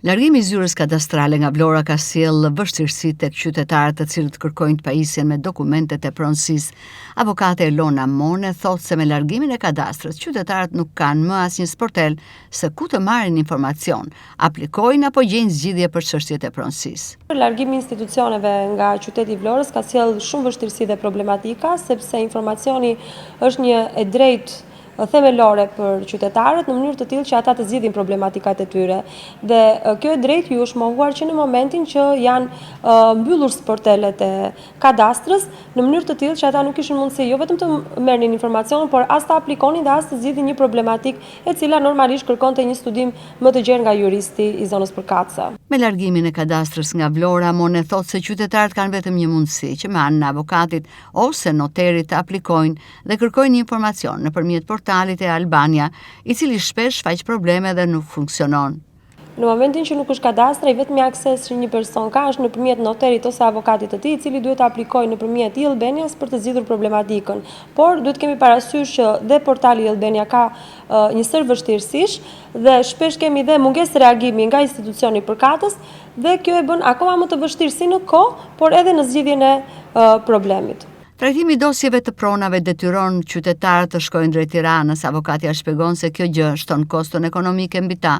Largimi i zyrës kadastrale nga Vlora ka sjellë vështirësi tek qytetarët të cilët kërkojnë të pajisjen me dokumentet e pronësisë. Avokate Elona Mone thotë se me largimin e kadastrës, qytetarët nuk kanë më asnjë sportel se ku të marrin informacion, aplikojnë apo gjejnë zgjidhje për çështjet e pronësisë. Largimi i institucioneve nga qyteti i Vlorës ka sjellë shumë vështirësi dhe problematika, sepse informacioni është një e drejtë themelore për qytetarët në mënyrë të tillë që ata të zgjidhin problematikat e tyre. Dhe kjo e drejtë ju është mohuar që në momentin që janë mbyllur sportelet e kadastrës, në mënyrë të tillë që ata nuk kishin mundësi jo vetëm të merrnin informacion, por as të aplikonin dhe as të zgjidhin një problematikë e cila normalisht kërkonte një studim më të gjerë nga juristi i zonës përkatëse. Me largimin e kadastrës nga Vlora, Mone thotë se qytetarët kanë vetëm një mundësi, që me anën e avokatit ose noterit të aplikojnë dhe kërkojnë informacion nëpërmjet portalit e-Albania, i cili shpesh shfaq probleme dhe nuk funksionon. Në momentin që nuk është kadastra, i vetmi akses që një person ka është nëpërmjet noterit ose avokatit të tij, i cili duhet të aplikojë nëpërmjet e-Albanias për të zgjidhur problematikën. Por duhet të kemi parasysh që dhe portali e-Albania ka një sërë vështirësish dhe shpesh kemi dhe mungesë reagimi nga institucioni përkatës dhe kjo e bën akoma më të vështirë si në kohë, por edhe në zgjidhjen e problemit. Trajtimi i dosjeve të pronave detyron qytetarët të shkojnë drejt Tiranës. Avokatja shpjegon se kjo gjë shton koston ekonomike mbi ta,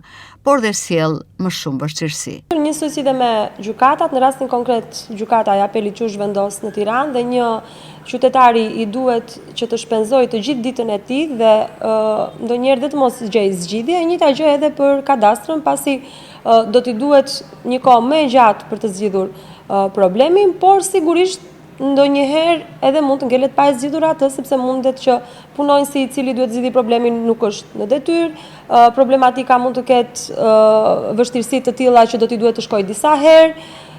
por dhe sjell më shumë vështirësi. Njësoj si dhe me gjykatat, në rastin konkret gjykata e apelit që u zhvendos në Tiranë dhe një qytetari i duhet që të shpenzojë të gjithë ditën e tij dhe ndonjëherë dhe të mos gjejë zgjidhje, e njëjta gjë edhe për kadastrën, pasi do t'i duhet një kohë më e gjatë për të zgjidhur problemin, por sigurisht ndonjëherë edhe mund të ngelet pa e zgjidhur atë, sepse mundet që punonjësi i cili duhet të zgjidhë problemin nuk është në detyrë, problematika mund të ketë vështirësi të tilla që do t'i duhet të shkojë disa herë,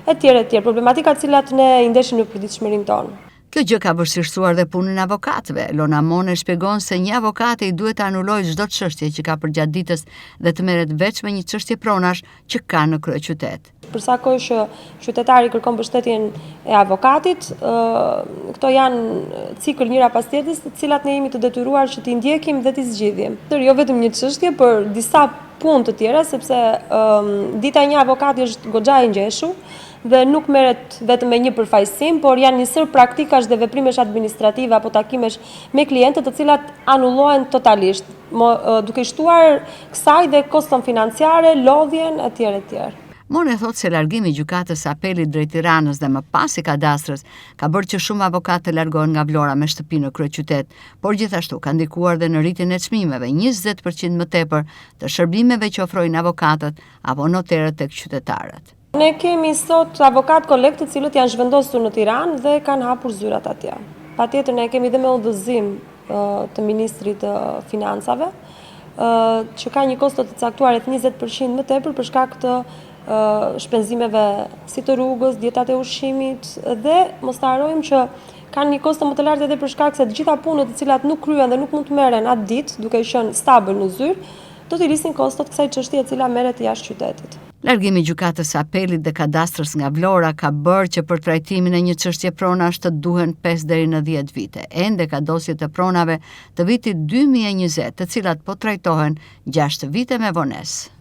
etj etj. Problematika të cilat ne i ndeshim në përditshmërinë tonë. Kjo gjë ka vështirësuar dhe punën e avokatëve. Lona Mone shpjegon se një avokati i duhet të anulojë çdo çështje që ka përgjatë ditës dhe të merret veç me një çështje pronash që ka në kryeqytet. Për sa kohë që qytetari kërkon mbështetjen e avokatit, këto janë cikël njëra pas tjetrës, të cilat ne jemi të detyruar që t'i ndjekim dhe t'i zgjidhim. Jo vetëm një çështje, por disa punë të tjera, sepse dita e një avokati është goxha e ngjeshur dhe nuk merret vetëm me një përfaqësim, por janë një sërë praktikash dhe veprimesh administrative apo takimesh me klientët të cilat anullohen totalisht. Duke shtuar kësaj dhe koston financiare, lodhjen etj etj. Mone thotë se largimi i gjykatës së apelit drejt Tiranës dhe më pas i kadastrës ka bërë që shumë avokatë të largohen nga Vlora me shtëpi në kryeqytet, por gjithashtu ka ndikuar dhe në rritjen e çmimeve 20% më tepër të shërbimeve që ofrojnë avokatët apo noterët tek qytetarët. Ne kemi sot avokatë kolegë të cilët janë zhvendosur në Tiranë dhe kanë hapur zyrat atje. Patjetër ne kemi dhe me udhëzim të Ministrit të Financave, që ka një kosto të caktuar rreth 20% më tepër për shkak të shpenzimeve si të rrugës, dietat e ushqimit dhe mos të harrojmë që kanë një kosto më të lartë edhe për shkak se të gjitha punët të cilat nuk kryhen dhe nuk mund të merren atë ditë, duke qenë stabël në zyrë, do t'i rrisin kostot kësaj çështje e cila merret jashtë qytetit. Largimi i Gjykatës së Apelit dhe Kadastrës nga Vlora ka bërë që për trajtimin e një çështje pronash të duhen 5 deri në 10 vite. Ende ka dosje të pronave të vitit 2020, të cilat po trajtohen 6 vite me vonesë.